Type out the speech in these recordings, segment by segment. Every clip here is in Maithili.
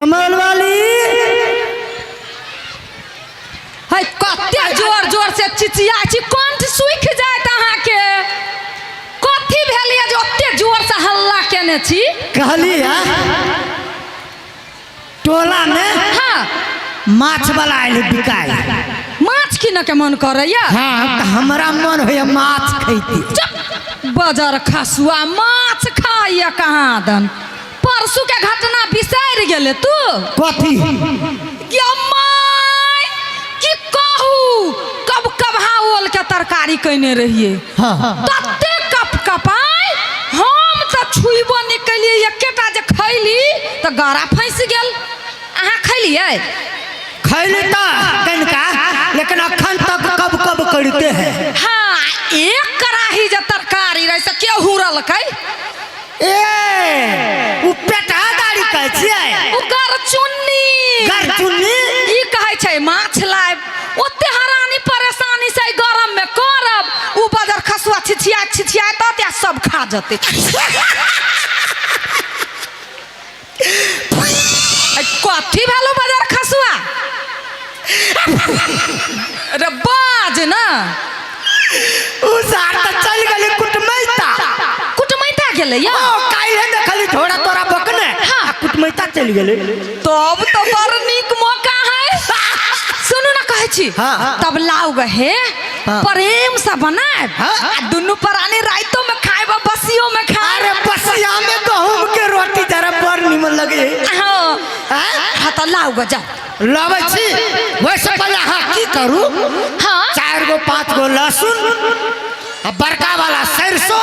कमल वाली है कते जोर जोर से चिचिया छी, कंठ सूखि जायत अहाँके। कथी भेल ये जे ओते जोर से हल्ला केने छी? कहली है टोला में माछ वाला आयल बिकाय। माछ किनऽ के मन करैया? हाँ, तऽ हमरा मन होइया माछ खैती। चुप, बजर खसुआ माछ खाइया कहाँ दन। परसू के घटना बिसरि गेले तू? कथी? गे my, की कहू, कब कबहा ओल के तरकारी कयने रहिए। तते कप कपाय, हम तऽ छुइबो नहि केलियै, एकेटा जे खैली तऽ गरा फँसि गेल। अहाँ खैलियै? खैली तऽ कनिका, लेकिन अखन तक कब कब करते हैं। हाँ, एक कड़ाही जे तरकारी रहै से के हुरलकै? ए, उ पेटा दाढ़ी कहै छियै। ओ गरचुन्नी। गरचुन्नी? ई कहै छै माछ लायब, ओते हरानी परेशानी से गरम में करब, उ बजर खसुआ छिछिया छिछिया तत या सब खा जते। कथी भेलो बजर खसुआ? अरे बाज ना। उ सार तऽ चलि गेलै कुटमैता। कुटमैता गेलै या? ओ काल्हि देखली झोरा तोरा बकने। आ कुटमैता चलि गेलै। तब तो बड़ नीक मौका है। सुनू ना, कहै छी। हाँ। तब लाउ गे हे। प्रेम से बनायब। आ दुनू प्राणी राइतो में खायब, बसियो में खायब। अरे बसिया में गहूम के रोटी जरा बड़ निमन लगे। हैं? हाँ, तो लाउ गे, जाओ। लाबै छी। वैसे पहले अहाँ की करू? 4 गो 5 गो लहसुन आ बड़का वाला सरसों।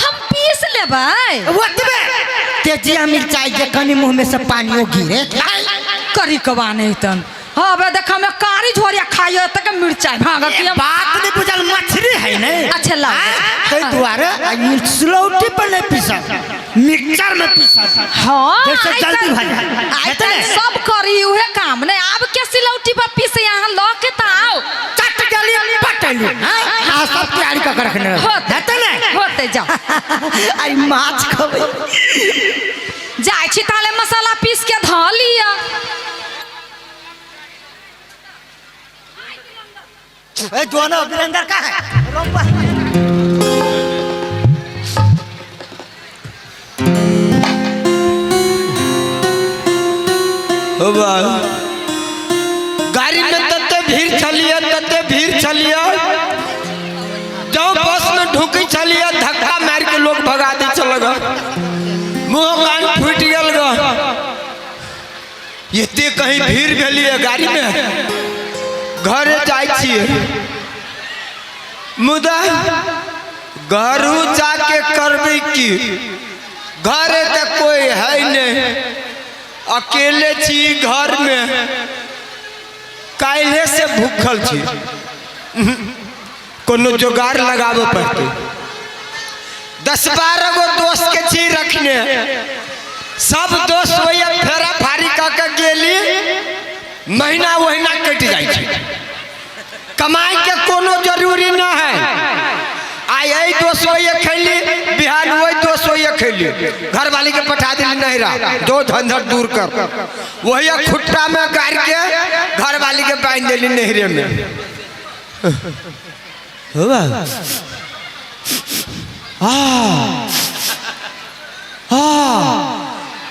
हम पीस लेबै। ओतबे तेजिया मिरचाई जे कनी मुंह में से पानियो गिरे। करी कबा नहीं तन। हाँ बे, देख हमें कारी झोरिया खाइयो तक मिरचाई भागत ए, ये। बात नहीं बुझल, मछली है नहीं। अच्छा, लाओ। हाँ, ताहि दुआरे आ ई सिलौटी पर नहीं पीसब, मिक्सचर में पीसब। जैसे आइ जल्दी काल्हि- भऽ जाय। आइ हेतै काल्हि ने? सब करी उहे काम नहीं, आब के सिलौटी पर पीसे, यहाँ लऽ के तऽ आओ। चट गेली पटली। हाँ, हाँ, सब तैयारी कऽ के रखने रहब। होतै। हेतै ने? होतै, जाओ। आई माछ खबै। जाइ छी ताले मसाला पीस के धऽ लिअ। ए जोनो वीरेंद्र का है रोपा। हो बा, गाड़ी में तते भीड़ छलिए, तते भीड़ छलिए, जब बस में ढुकी छलिए धक्का मार के लोग भगा दै छल ग, मुँह कान फूटि गेल ग। एते कहीं भीड़ भेलिए गाड़ी में। घरे जाइ छियै, मुदा घरू जाके करबै की? घरे तऽ कोई है नहीं, अकेले छी घर में, काल्हे से भूखल छी। कोनो जोगाड़ लगाबऽ पड़तै। 10-12 गो दोस्त के छी रखने, सब दोस्त वही फेरा फारी कऽ के गेली, महीना वहीना कटि जाइ छै। कमाई के कोनो जरूरी न है। आइ एहि दोस्त वही खैली, बिहान वही दोस्त वही खैली, घरवाली के पठा दिली नहिरा, दो झंझट दूर कर, वही खुट्टा में गाड़ के घरवाली के बांधि देली नहरे में। हुआ। आ, आ,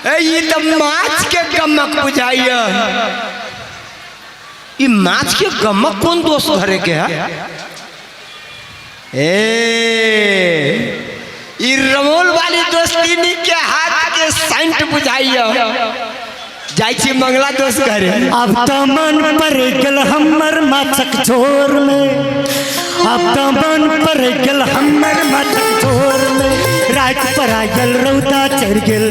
ए, ई तऽ माछ के गमक बुझाइया। ई माछ के गमक कोन दोस्त घरे के है? ए, ई रमोल वाली दोस्तीनी के हाथ के सेंट बुझाइया। जाइ छी मंगला दोस्त घरे। अब तो मन पर गेल हमर माछक झोर में, अब तो मन पर गेल हमर माछक झोर में, रात पर आयल रौदा चढ़ गेल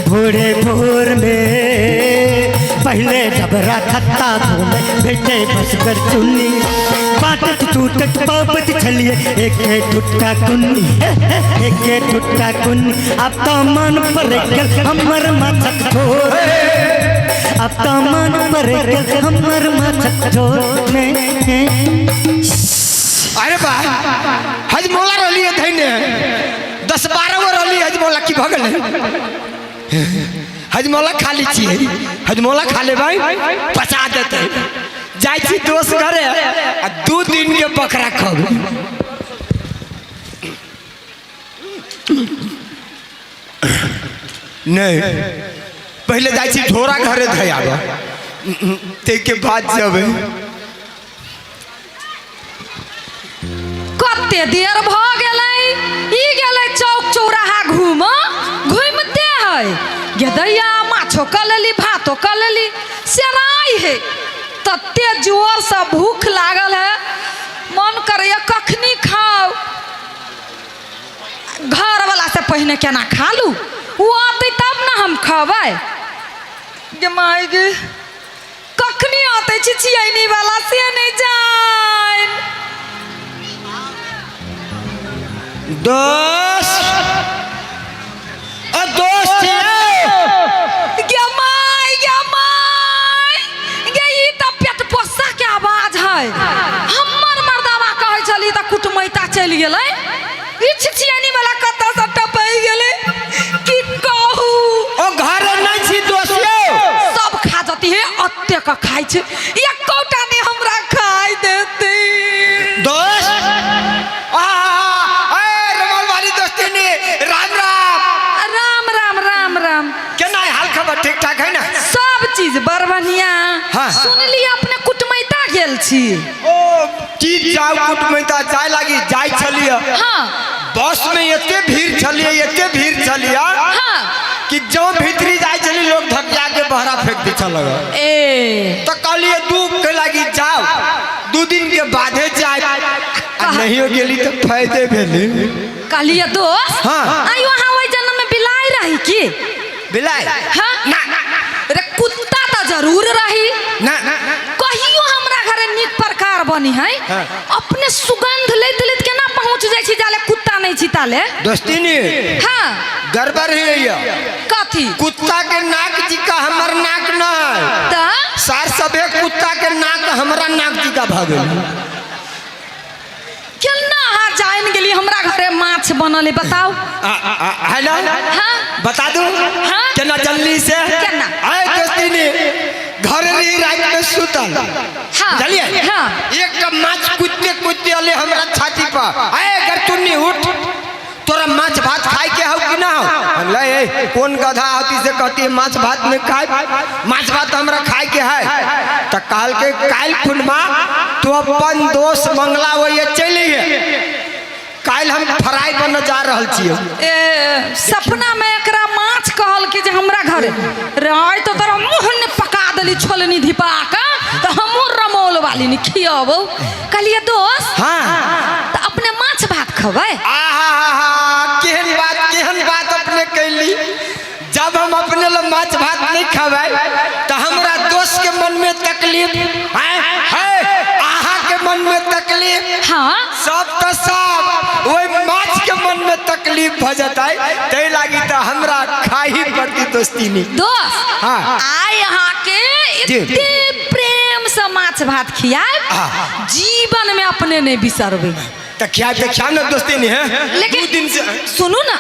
भोरे भोर में। पहले जबरा खत्ता घूमे भेटे बस कर चुन्नी, बाटत टूटत पापत छलिए एके टुट्टा कुन्नी, एके टुट्टा कुन्नी। अब तो मन पर गेल हमर माछक झोर, अब तो मन पर गेल हमर माछक झोर में। अरे बा, हजमोला रहली है धैने, 10-12 गो रहली हजमोला की भऽ गेलै? हजमोला खा ली छियै, हजमोला खा लेबै पचा देतै। जाइ छी दोस्त घरे आ 2 दिन के बकरा खबै। नहीं, पहले जाइ छी ढोरा घरे धयाब, ताहिके बाद जबै। कते देर भ गेलै, ई गेलै चौक चौराहा घूम, घूमते है गेदैया माछो क लेली भातो क लेली, सेराइ है। तते जोर से भूख लागल है, मन करैया कखनी खाओ। घर वाला से पहिने केना खा लू, ओ आते तब ना हम खबै। गे माय गे, कखनी आते छिछियनी वाला से नहीं जान। दोस्त ओ दोस्त गे माय, गे माय गे, ई त पेट पोसा के आवाज है। हमर मर्दावा कहै छली त कुटमैता चलि गेलै, ई छिछियनी वाला कतऽ से टपै गेलै की कहू। ओ घर नहीं छी दोस्त यौ, सब खा जती है, अत्ते का खाइ छै, एकोटा नहीं हमरा खाइ देती। दोस्त आ ए रमल वाली दोस्ती ने राम राम। राम राम राम राम। केना है हाल खबर, ठीक ठाक है ना? सब चीज बड़ बढ़िया। हाँ। सुनली अपने कुटमैता गेल छी। ओ की जाऊ कुटमैता जाय लागी जाय छलियै। हाँ। बस में एते भीड़ छलियै, एते भीड़ छलियै। हाँ। कि जो भीतरी जाय छली लोग धकिया के बहरा फेंक दै छल। ए तो कहलिए 2 के लागी जाओ, 2 दिन के बादे जाय, आ नहीं गेली तो फायदे भेली। कहलिए दोस्त। हाँ। आयो अहाँ ओहि जन्म में बिलाई रही की? बिलाई? हाँ? ना। रे कुत्ता तो जरूर रही। ना। कहियो हमरा घरे नीक प्रकार बनी है। हाँ। अपने सुगंध लेत लेत केना पहुंच जाय छी जाले कुत्ता नहीं छी ताले। दोस्ती नी। हाँ। गड़बड़ है ये। कथी? कुत्ता के नाक जी का हमर नाक न है। त? सार सबे कुत्ता के नाक हमरा नाक जी का भऽ गेल। केना अहाँ जानि गेली हमरा घरे माछ बनल है बताओ? हेलो? हाँ। बता दू? हाँ। केना जल्दी से? केना? आए दोस्ती नी घर रही रात में सुतल। हाँ। चलिए। हाँ। एक माछ कुत्ते कुत्ते अले हमरा छाती पर। आए गरचुन्नी उठ, तोरा माछ भात खाए के हौ कि ना हौ? हम ले ए, कौन गधा होती से कहती है माछ भात नहीं खाए, माछ भात हमरा खाए के है। तो कहल के काल्हि खुनमा तो अपन दोस्त मंगला वही चलिए, काल्हि हम फ्राई बन जा रहल छियै। ए सपना में एकरा माछ कहल कि जे हमरा घरे राय तो तोरा मुँह ने पका देली छोलनी धिपा के, तो हमहूँ रमौल वाली ने खियाबौ। कहलिए दोस्त। हाँ। तो अपने माछ भात खबै? आहा, केहन बात, केहन बात अपने कैली। जब हम अपने लिए माछ भात नहीं खबै तो हमरा दोस्त के मन में तकलीफ है, है आहा के मन में तकलीफ। हाँ। सब तो सब वही माछ के मन में तकलीफ भ जतै, तै लागी तो हमरा खाही पड़ती दोस्ती नहीं। दोस्त। हाँ। आइ अहाँ के जी। एते प्रेम से माछ भात खियाब, हाँ। जीवन में अपने नहीं बिसरबै। तो खिया तो खिया ना दोस्ती नहीं है। लेकिन 2 दिन से सुनू ना,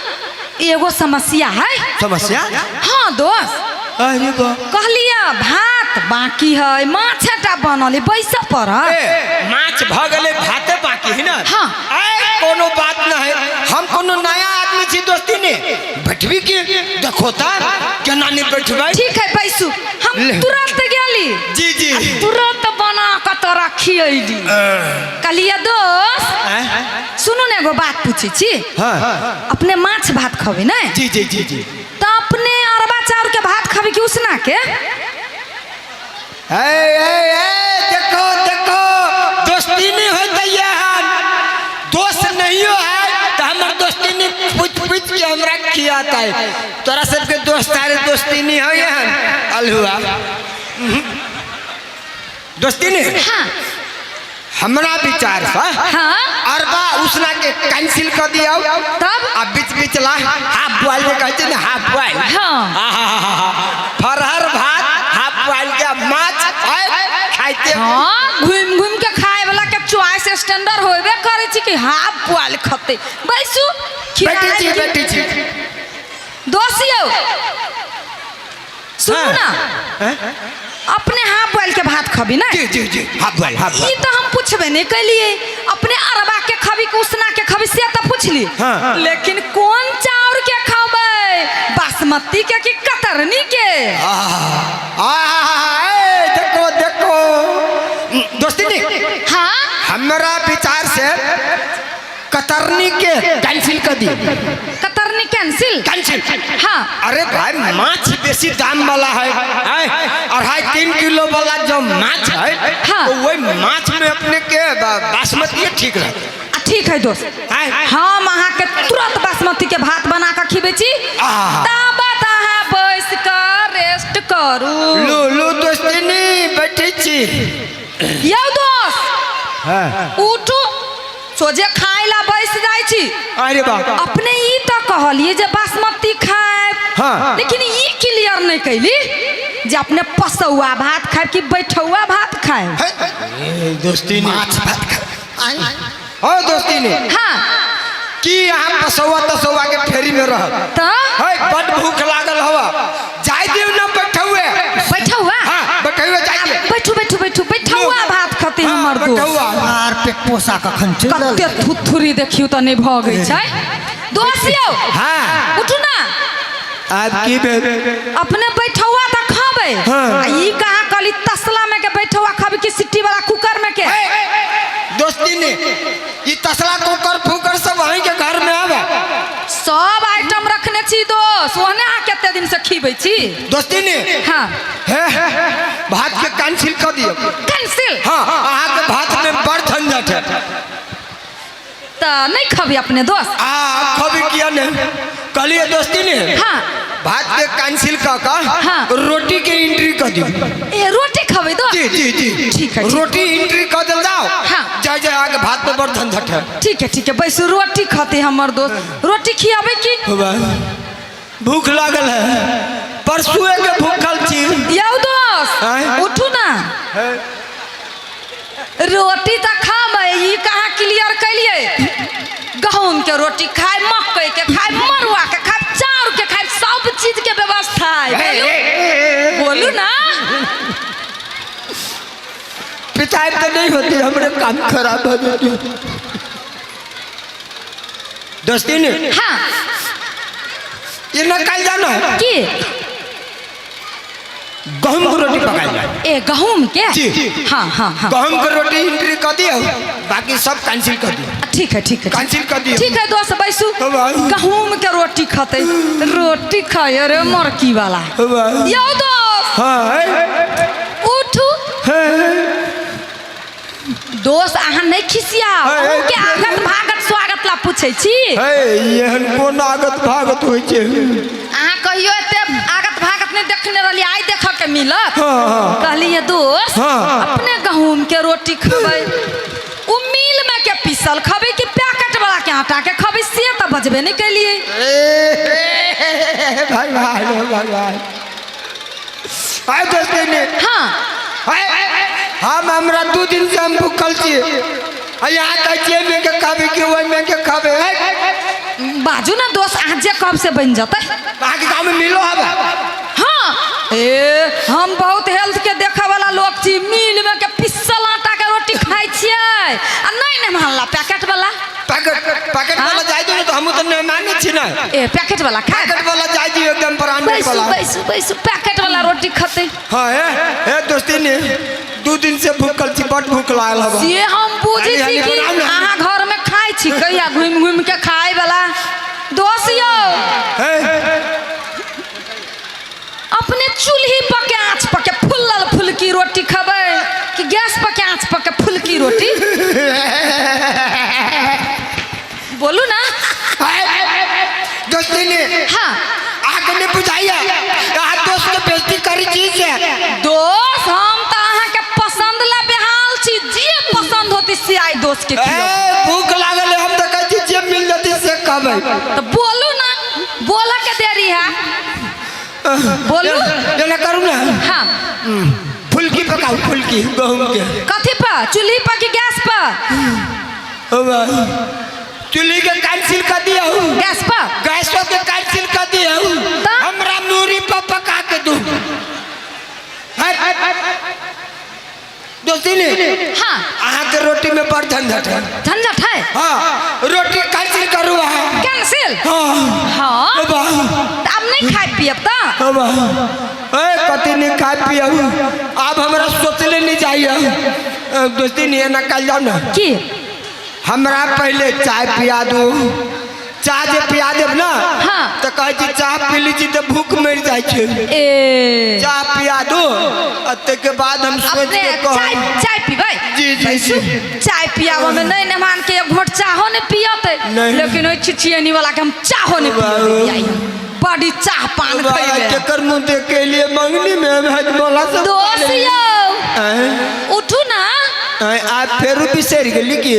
एगो समस्या है। समस्या? हाँ दोस्त। अरे बा। कहलिए भात बाकी है, माछटा बनल है, बैस पर। ए, माछ भ गेलै, भाते बाकी है ना? हाँ। ए, कोनो बात न है, हम कोनो नया आदमी छी दोस्ती ने, बैठबी के देखो ता केना नहीं बैठबै। ठीक है बैसू, हम ले। तुरंत गेली। जी जी। तुरंत बना के तोरा खियैली। कहलिए दोस्त। आँय? सुनू ने एगो बात पूछै छी। हाँ। अपने माछ भात खबै ने? जी जी जी जी। तो अपने अरबा चाउर के भात खबै कि उसना के? ए, ए, ए, देखो देखो दोस्ती नहीं होते हन, दोस्त नहीं है तो हमर दोस्ती नहीं पूछ पूछ के हमरा खियाता है। तोरा सबके दोस्त आरे दोस्ती नहीं है हन अलहुआ दोस्ती नहीं। हाँ। हमरा विचार से हाँ। अरबा उसना के कैंसिल कर दिया। तब? आ बीच बीच ला हाफ बॉयल के कहै छै ने, हाफ बॉयल। हाँ। फरहर भात हाफ बॉयल के माछ खाइते। हाँ, घूम घूम के खाए वाला के चॉइस स्टैंडर्ड होबे करै छै कि हाफ बॉयल खते। बैसू, बैठे छी, खिलाइ बैठे छी। दोस्त यौ, सुनू ना, अपने हाफ बॉयल के भात खबी ना? जी जी जी, हाफ बॉयल, हाफ ई बॉयल। तो हम पूछबे नहीं कैलिए, अपने अरबा के खबी कि उसना के खबी से तो पूछली। हाँ। लेकिन कौन चाउर के खबै, बासमती के कि कतरनी के? आहा, ए, देखो देखो दोस्ती नहीं। हाँ। हमरा विचार से कतरनी के कैंसिल कर दी। कतरनी कैंसिल? कैंसिल। हाँ। अरे भाई, माछ बेसी दाम वाला है, हैं? 2.5-3 किलो वाला जो माछ है, हाँ। तो वही माछ में अपने के बासमती ठीक रहता। ठीक है दोस्त। हैं? हम अहाँ के तुरंत बासमती के भात बना के खिबै छी। आहा। ताबत अहाँ बैस के रेस्ट करू। लू लू दोस्तिनी, बैठे छी। यौ दोस्त। हाँ। उठू, सोझे खाय ला बैस जाइ छी। अरे बाप। अपने ई तो कहलिए जे बासमती खाएब। हाँ। लेकिन ई क्लियर नहीं कैली जे अपने पसौआ भात खाएब कि बैठौआ भात खाएब। दोस्ती माछ भात खा हो दोस्ती ने। हाँ। की यहाँ पसौआ तसौआ के फेरी में रह तो है, बड भूख लागल हवा, जाय देव ना बैठौए। बैठौआ? हाँ, बैठौए जाय दियो। बैठू बैठू बैठू, बैठौआ भात खती। हाँ, हमर दोस्त। बैठौआ। आर पेट पोसा कखन चलल। कते थुथुरी देखियो तऽ नहि भऽ गई छै दोस्त यौ। हाँ। उठू ना। आब की भेल? अपने बैठौआ तऽ खाबै। हाँ। आ ई कहाँ कहली तसला में के बैठौआ खाबै कि सिट्टी वाला कुकर में के? दोस्ती ने, ई तसला कुकर फूकर सब वहीं के घर में आवे? सब आइटम रखने छी दोस्त, ओहने अहाँ कते दिन से खीबै छी। दोस्ती ने। हाँ। हे, भात के कैंसिल कर दियो। कैंसिल? हाँ, अहाँ के भात में बड़ झंझट है। तऽ नहि खबी अपने दोस्त? आ खबी किया ने, कहलिए दोस्ती ने। हाँ। भात के कैंसिल कर का हाँ। रोटी के एंट्री कर दियो। ए, रोटी खबै दोस्त? जी जी जी। ठीक है, ठीक। रोटी एंट्री कर दिल जाओ। हाँ। जय जय, आगे भात में बड़ झंझट है। ठीक है ठीक है, बैसू, रोटी खते हमर दोस्त। रोटी खियाबै की? भूख लागल है, परसुए के भूखल छी। यौ दोस्त। आँय? उठू ना, रोटी तऽ खाबै, ई कहाँ क्लियर कैलिए? गहूम के रोटी खाय, मकई के खाय, मड़ुआ के खाय, चाउर के खाय, सब चीज के व्यवस्था है। बोलू बोलू ना। पिताई तो नहीं होती, हमरे काम खराब हो जाती। दोस्ती ने। हाँ। ये न कल जाना है। की? गहूम की रोटी पकाई जाए। ए, गहूम के? जी। हाँ हाँ हाँ। गहूम की रोटी एंट्री कर दिया, बाकी सब कैंसिल कर दिया। ठीक है ठीक है। कैंसिल कर दिया। ठीक है दोस्त, बैसू। भाई। गहूम के रोटी खते, रोटी खाए रे मरकी वाला। यौ दोस्त। हाँ। उठू दोस्त, अहाँ नहीं खिसियाओ। है, अहूँ के आगत भागत स्वागत ला पूछै छी। हे, एहन कोन आगत भागत होइ छै? अहाँ कहियो एते आगत भागत नहीं देखने रहली, आइ देख के मिलत। हाँ, हाँ। कहलिए दोस्त, हाँ। अपने गहूम के रोटी खबै, उ मिल में के पीसल खबै कि पैकेट वाला के आटा के खबै, से तऽ बजबे नहीं कैलिए। ए, भाई भाई भाई भाई, आइ दोस्ती ने। हाँ। हम हमरा 2 दिन से हम भूखल छी, आ यहाँ कहै छियै एहिमे के खाबे कि ओहिमे के खाबे, है? बाजू ना दोस्त, अहाँ जे कहब से बनि जेतै। अहाँके गाँवमे मिलो हवे? हाँ, ए, हम बहुत हेल्थ के देखे वाला लोग छी। मिल में के पिसल आटा के रोटी खाइ छियै आ नहीं नहीं मानला पैकेट वाला। पैकेट पैकेट वाला जाय दियौ ने, तऽ हमहूँ तऽ नहि मानै छी ने। ए, पैकेट वाला खाय। पैकेट वाला जाय दियौ, एकदम ब्रांडेड बैसू। वाला। बैसू बैसू, पैकेट वाला रोटी खतै। हाँ, हे हे दोस्ती ने, 2 दिन से भूखल छी, बड भूख लागल हवा। से हम बुझै छी हाली, कि बनाउ ने। अहाँ घर में खाइ छी कहिया घुमि घुमि के खाय वाला दोस्त यौ। हे। अपने चूल्ही पर के आँच पर के फुलल फुलकी रोटी खबै कि गैस पर के आँच पर के फुलकी रोटी? बोलू ना। दोस्ती ने। हाँ। अहाँके नहि बुझाइया, अहाँ दोस्त के बेइज्जती करी छी से? दोस्त, हम तऽ अहाँके पसंद ला बेहाल छी, जे पसंद होती से आई दोस्त के खियाउ। ए, भूख लागल है, हम तऽ कहै छी जे मिल जती से खबै। तऽ बोलू ना, बोलऽ के देरी है, बोलू। एना करू ने। हाँ। फुलकी पकाउ, फुलकी गहूम के। कथी पर, चूल्ही पर कि गैस पर? ओ भाई, चूल्ही के कैंसिल कर दिया। गैस पर? गैसो के कैंसिल कर दिया। तऽ? हमरा मूड़ी पर पका के दू। दोस्ती ने हाँ। अहाँ के रोटी में बड़ झंझट है। झंझट है। हाँ, रोटी कैंसिल करू अहाँ। कैंसिल? हाँ। हाँ। बाबा। तऽ आब नहीं खाय पियब तऽ? बाबा। ए कथी नहीं खाय पियब, आब हमरा सोचले नहीं जाइए। दोस्ती नहीं ना कल जाओ ना। की? हमरा पहले चाय पिया दू, चाय जे पिया देब ना। हाँ। तो कहै छी चाय पी ली छी तऽ भूख मरि जाइ छै। ए चाय पिया दू आ ताहिके बाद हम सोच अपने के चाय कहब। चाय पीबै? जी जी जी। चाय पियाबऽ में नहीं मेहमान के एक घोट चाहो नहीं पियते, नहीं। लेकिन ओहि छिछियनी वाला के हम चाहो नहीं पियते। बड़ी चाह पान खइबे। केकर मुंह देख के लिए मंगनी में हम हजमोला सब दोस्त यौ। आँय? उठू ना। आँय, आब फेरो बिसरि गेली की?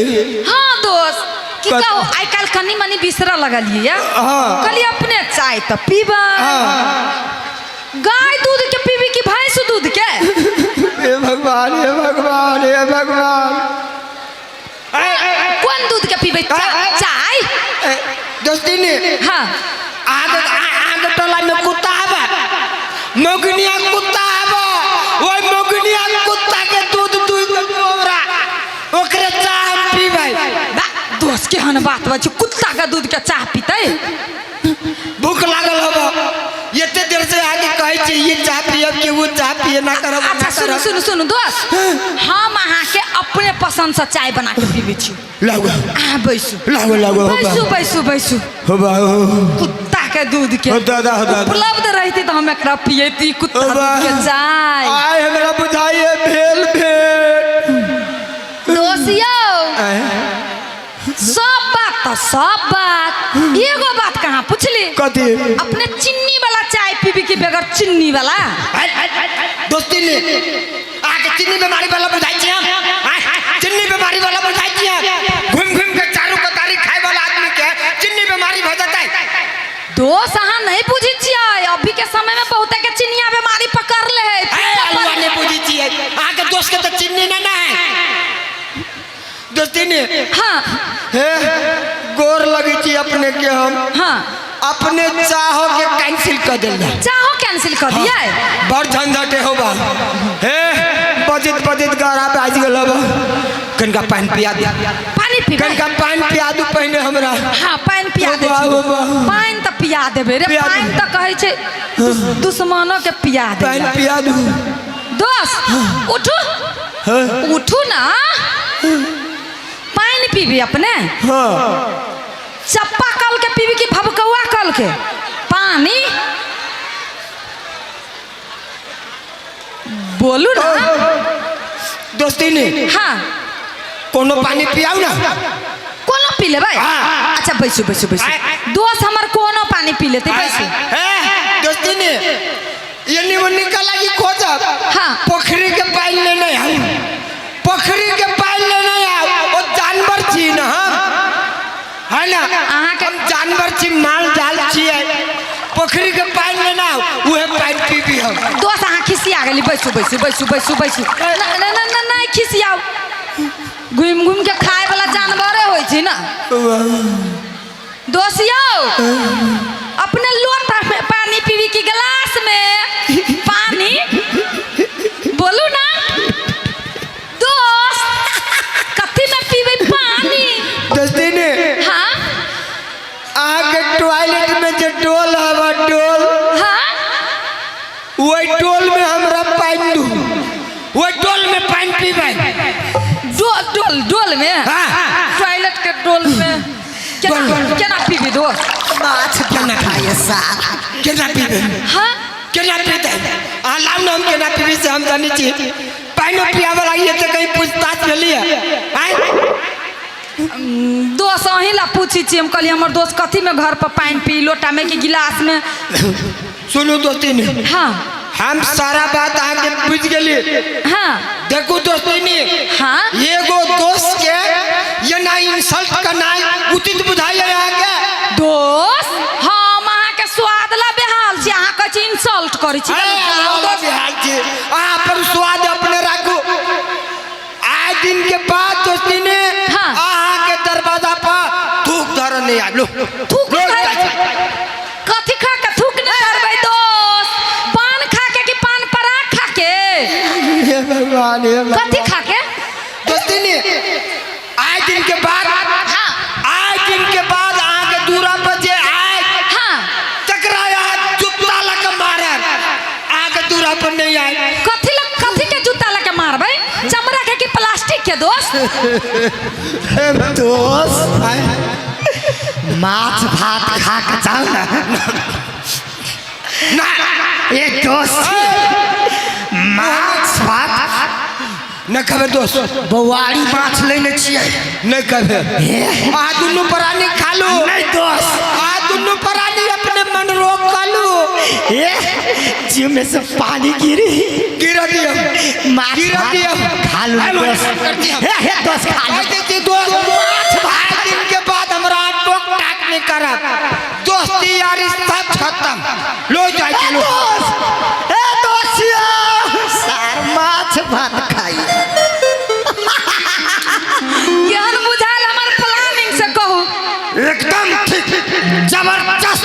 हाँ दोस्त, की कहू, आइ काल्हि कनी मनी बिसरऽ लगलियै या। हाँ। कहलियै अपने चाय तऽ पीबै। हाँ। गाय दूध के पीबी कि भैंस दूध के? हे भगवान, हे भगवान, हे भगवान। कोन दूध के पीबै? चाय? दोस्ती ने। हाँ। आगे आगे टोला में कुत्ता आबे, मोगनिया कुत्ता आबे, ओहि मोगनिया कुत्ता के दूध दूध के हमरा ओकरे चाय हम पीबै। बा, दोस्त केहन बात बात छै, कुत्ता के दूध के चाह पीतै? भूख लागल हबो, एते देर से आके कहै छी ये चाय पियब कि वो चाय पिए ना करब। अच्छा सुनू सुनू सुनू दोस्त, हम अहाँके अपने पसंद से चाय बना के पीबै छी। लागो। अहाँ बैसू। लागो लागो। बैसू बैसू बैसू। होबा। कुत्ता के दूध के हो दादा, हो दादा। उपलब्ध रहती तो हम एकरा पियती कुत्ता दूध के चाय। आय हमरा बुझाइए भेल भेल। दोस्त यौ, सब बात तो सब बात, एगो बात कहाँ पुछली? कथी? अपने चीनी वाला चाय पीबी की बगैर चीनी वाला? दोस्ती ने आके चीनी बीमारी वाला बुझाई छी हम, चीनी बीमारी वाला बुझाई छी हम। घूम घूम के चारू कतारी खाए वाला आदमी के चीनी बीमारी भ जतै। दोस्त अहाँ नहीं बुझी छियै, अभी के समय में बहुते के चीनिया बीमारी पकड़ ले है। ए, अलुआ नहीं बुझी छियै, अहाँ के दोस्त के तो चीनी ना ना है। दोस्ती ने। हाँ। हे गोर लगी छी अपने के हम। हाँ। अपने चाहो के कैंसिल कर देल। चाहो कैंसिल कर दिया? हाँ। बड़ झंझट हो बा। हे बजत बजत गड़ा बाज गेल बा। कनका पानि पिया दे। पानी पीबै? कनका पानि पिया दू पहिने हमरा। हाँ पानि पिया दे। पानि तऽ पिया देबै रे, पानि तऽ कहै छै दुश्मनो के पिया दे। पानि पिया दू। दोस्त उठू उठू ना, पानि पीबी अपने? हाँ। चप्पा कल के पीबी कि भबकौआ कल के पानी? बोलू ना। दोस्ती ने। हाँ। कोनो पानी पियाऊ ना। कोनो पी लेबै? हाँ। अच्छा बैसू बैसू बैसू। दोस्त हमर कोनो पानी पी लेतै, बैसू। दोस्ती ने एनी ओनी का लागी खोजब। हाँ। पोखरी के पानी लेने आऊ, पोखरी के पानी लेने आऊ। ओ जानवर छी ना हम, है ना? अहाँ के हम जानवर छी, माल जाल छियै। पोखरी के पानी लेना आऊ, उहे पानी पीबी हम। दोस्त अहाँ खिसिया गेली, बैसू बैसू बैसू बैसू बैसू। ना ना ना ना नहीं खिसियाउ, घुमि घुमि के खाय वाला जानवरे होइ छै ना। दोस्त यौ, अपने लोटा में पानी पीबी कि गिलास में पानी? बोलू ना दोस्त, कथी में पीबे पानी? दोस्ती ने। हाँ। अहाँ के टॉयलेट में जे डोल हवा डोल। हाँ। वही डोल में हमरा पानी दू, वही डोल में पानी पीबै। डोल डोल डोल में? हाँ। टॉयलेट के डोल में केना केना पीबी दोस्त? माछ केना खाए साला, केना पीबे? हाँ। केना पीते? अहाँ लाउ ना, हम केना पीबी से हम जानै छी। पानिओ पियाबऽ लागिए तऽ कहीं पूछताछ भेलियै? आँय? दोस्त अहीं ला पूछै छी हम, कहलियै हमर दोस्त कथी में घर पर पानि पी, लोटा में कि गिलास में? सुनू दोस्ती ने। हाँ। हम सारा बात अहाँके बुझि गेली। हाँ। देखू दोस्ती ने। हाँ। एगो दोस्त के ये ना इंसल्ट करनाइ उचित बुझाइए अहाँके? दोस्त हम अहाँके स्वाद ला बेहाल छी, अहाँ कहै छी इंसल्ट करै छी। अरे, अहाँ बेहाल छी, अहाँ अपन स्वाद अपने राखू। आइ दिन के बाद दोस्ती ने। हाँ। अहाँ के दरवाजा पर थूक धरऽ नहीं आबि। लो। थूक लो, धर- जाइ छी। कथी खा के थूक नहीं धरबै दोस्त? पान खा के कि पान पराग खा के? हे भगवान, हे भगवान। कथी खा के? दोस्ती आइ दिन के बाद, हाँ। आइ दिन के बाद अहाँके दूरा पर जे आय, हाँ, तकरा यहाँ जुत्ता लऽ के मारब। अहाँके दूरा पर नहीं आय। कथी ल कथी के जूता लके मारबै? चमड़ा के कि प्लास्टिक के दोस्त? दोस्त, माछ भात खा के जाओ ना। ना। ये दोस्त, माछ भात। नहि खबै दोस्त। बौआरी माछ लेने छियै। नहि खबै। हे। अहाँ दुनू प्राणी खा लू। नहीं दोस्त। अहाँ दुनू प्राणी अपने मन रोक खा लू। ए, जीव में से पानी गिरी। गिर दियौ। माछ गिर भात दियौ। खा लू आइ दोस्त। कर दियौ। हे हे दोस्त, खा लू। कहै दै छी दोस्त, माछ भात दिन के बाद हमरा टोक टाक नहि करब। दोस्ती यारी सब खत्म। लो जाइ छी लो। दोस्त, ए दोस्त, सार माछ भात खाई। केहन बुझायल हमर प्लानिंग से कहू? एकदम ठीक, जबरदस्त।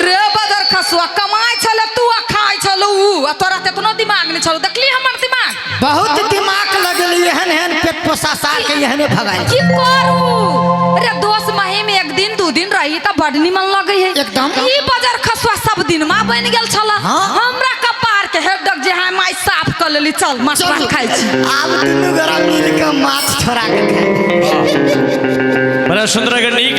रे बदर खसुआ, कमाइ छले तू आ खाइ छलू ऊ, आ तोरा तेतनो दिमाग नहि छलो। देखली हमर दिमाग? बहुत दिमाग लगल। एहन एहन पेट पोसा सार के एहने भगाई। की करू रे दोस्त, महीम एक दिन दू दिन रही त बड निमन लगे है। एकदम। ई बजर खसुआ सब दिन मा बनि गेल छल। हाँ। हमरा कपार के हेडक जे है माई साफ कर लेली। चल, माछ भात खाइ छी। आब दुनू गोरा मिल के माछ छोड़ा के खाइ। बड़ा सुंदर नीक।